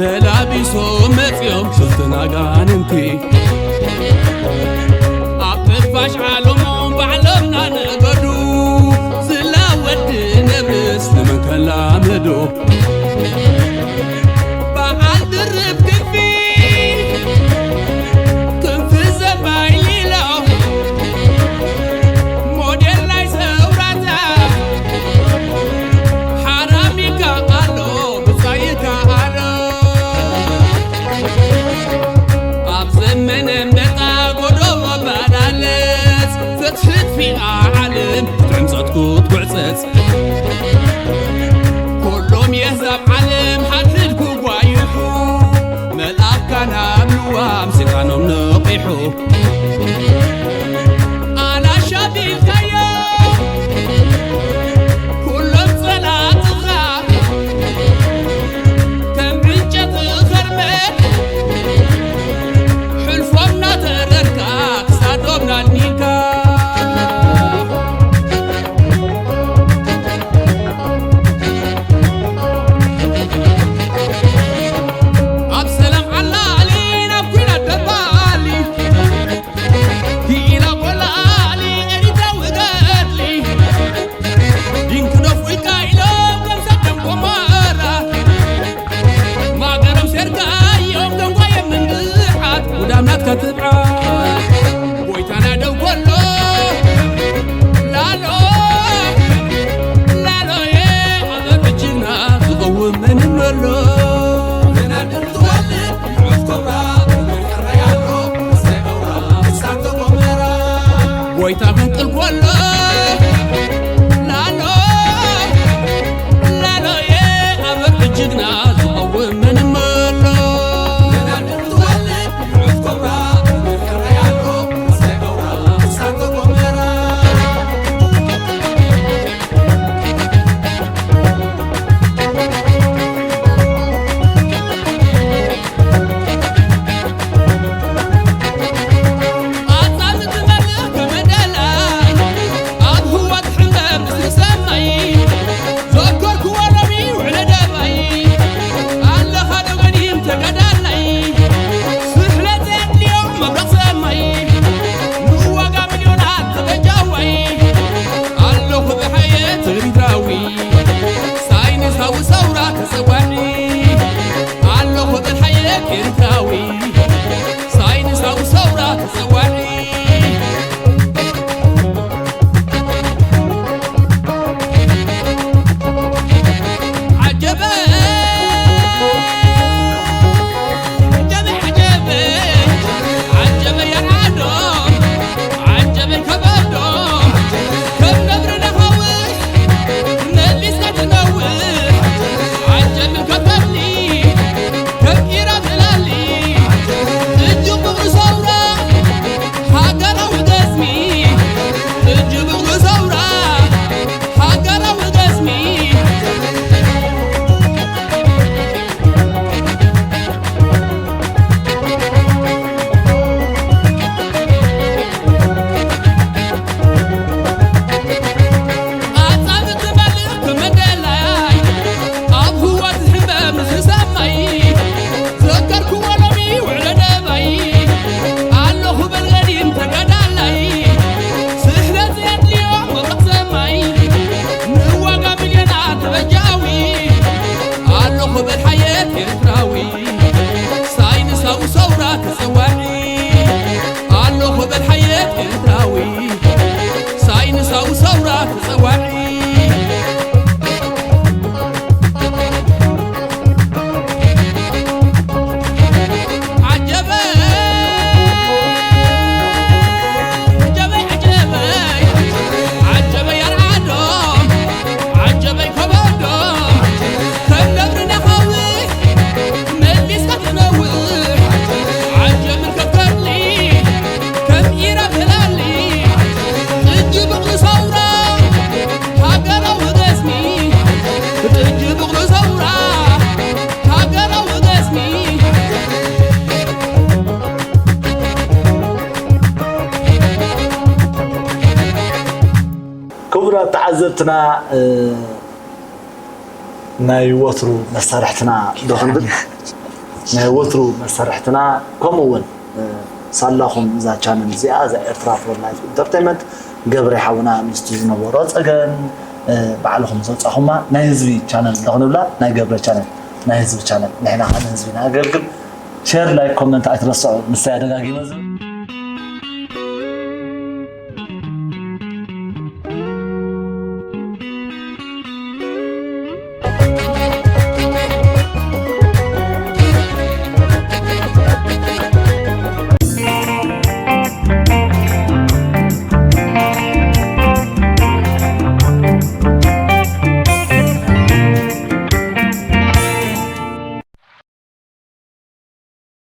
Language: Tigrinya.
ተላቢሶም መጺኦም ሽፍትን ኣጋንንቲ ኣብ ትንፋሽ ዓለሞም ባዕሎም እናነገዱ ዝላ ወዲ ነብርስ ንመን ከላምዶ በዓል ድርብ ክንፊ ክንፊ ዘባይ ኢሎም ሞዴል ናይ ሰውራታ ሓራሚካ ኣሎ ብጻይካ ኣሎ ኣብ ዘመነ መጣ ጎዶ መባላለጽ ፍትፍት ፊኣ ዓለም ትዕምጸት ክትጉዕጸጽ ኩሎም የህዛብ ዓለም ሓድሕድ ክጓይሑ መልኣካ ናብ ልዋም ሰይጣኖም ነቒሑ ኣናሻ ቢልካዮ ኩሎም ጸላእትኻ ከም ዕንጨት ኸርመት ሕልፎም ናተረርካ ክሳዶም ናልሚንካ ኣብ ሰላም ዓላሊ ናብ ኲናት ደባሊ ክኢላ ቆላሊ ኤሪትራዊ ገድሊ ዲንክዶፍ ኢልካ ኢሎም ከም ሰዶም ጎሞራ ማገሮም ሴርካ እዮም ደንጓዮም ምንድሓት ጉዳም ናትካ ትብዓት ጎይታና ደው ኮሎ ላሎ ላሎየ ኣበር እጅግና ዝቐውም መንም ኣሎ ጎይታ መንቅል ኮሎ ላሎ ላሎየ ኣበር እጅግና ዝቐውም መንም ኣሎ ኣጻምቲ መልእኽ ከመደላይ ኣብ ህዋት ሕንበብ ዝሰማይ ዘከርክዎ ሎሚ ውዕለ ደባይ ኣለኻ ዶ ገዲም ተጋዳላይ ስሕለት ዘድልዮ መብረቕ ሰማይ ንዋጋ ሚልዮናት ተበጃዋይ ኣለኹ ብሓየ ትሪዳዊ ሳይንሳዊ ሰውራ ተጸዋዒ ኣለኹ ብሓየ ኤርትራዊ ሳይንሳዊ ሰውራ ተጸዋዒ ዓጀበ ዓጀበ ዓጀበ ዓጀበ የርዓዶ ዓጀበ ከበዶ ከም ነብሪ ነኻውሕ መሊስካ ትነውሕ ዓጀብ ከፈሊ ከም ኢራን ትላሊ እጅ ብግሪ ሰውራ ሃገራዊ ገዝሚ እጅ ብግሪ ሰውራ ሃገራዊ ገዝሚ ኣጻብቲ መልእኽቲ መደላይ ኣብ ህይወት ሕመም ዝሰማይ ዘከርክዎ ሎሚ ውዕሎ ደባይ ኣለኹ በል ገዲም ተጋዳላይ ስሕለት ዘየድልዮ መብረቕ ሰማይ ንዋጋ ሚልዮናት ተበጃዊ ኣለኹ በል ሓየት ኤርትራዊ ሳይንሳዊ ሰውራ ተጸዋዒ ኣለኹ በል ሓየት ኤርትራዊ ሳይንሳዊ ሰውራ ተጸዋዒ ዓጀበ ዓጀበይ ዓጀበይ ዓጀበይ ኣርዓዶ ዓጀበይ ከበዶ ከም ነብሪ ነኻዊ መሊስካ ትነውሕ ዓጀብ ምልከት ከድሊ ከም ኢራብ ህላሊ እጅ ብቕሊ ሰውራ ሃገራዊ ገዝሚ እጅ ብቕሊ ሰውራ ሃገራዊ ገዝሚ ክቡራት ተዓዘብትና ናይ ወትሩ መሳርሕትና ዶ ክንብል ናይ ወትሩ መሰርሕትና ከምኡ እውን ሳላኹም እዛ ቻነል እዚኣ እዛ ኤርትራ ፎር ላይፍ ኢንተርቴንመንት ገብረ ሓውና ምስቲ ዝነበሮ ፀገም ባዕልኹም ዘውፃኹማ ናይ ህዝቢ ቻነል እንተኽንብላ ናይ ገብረ ቻነል ናይ ህዝቢ ቻነል ንሕና ከ ንህዝቢ ንኣገልግል ሸር ላይክ ኮመንት ኣይትረስዑ ንሳያ ደጋጊመ ዝብል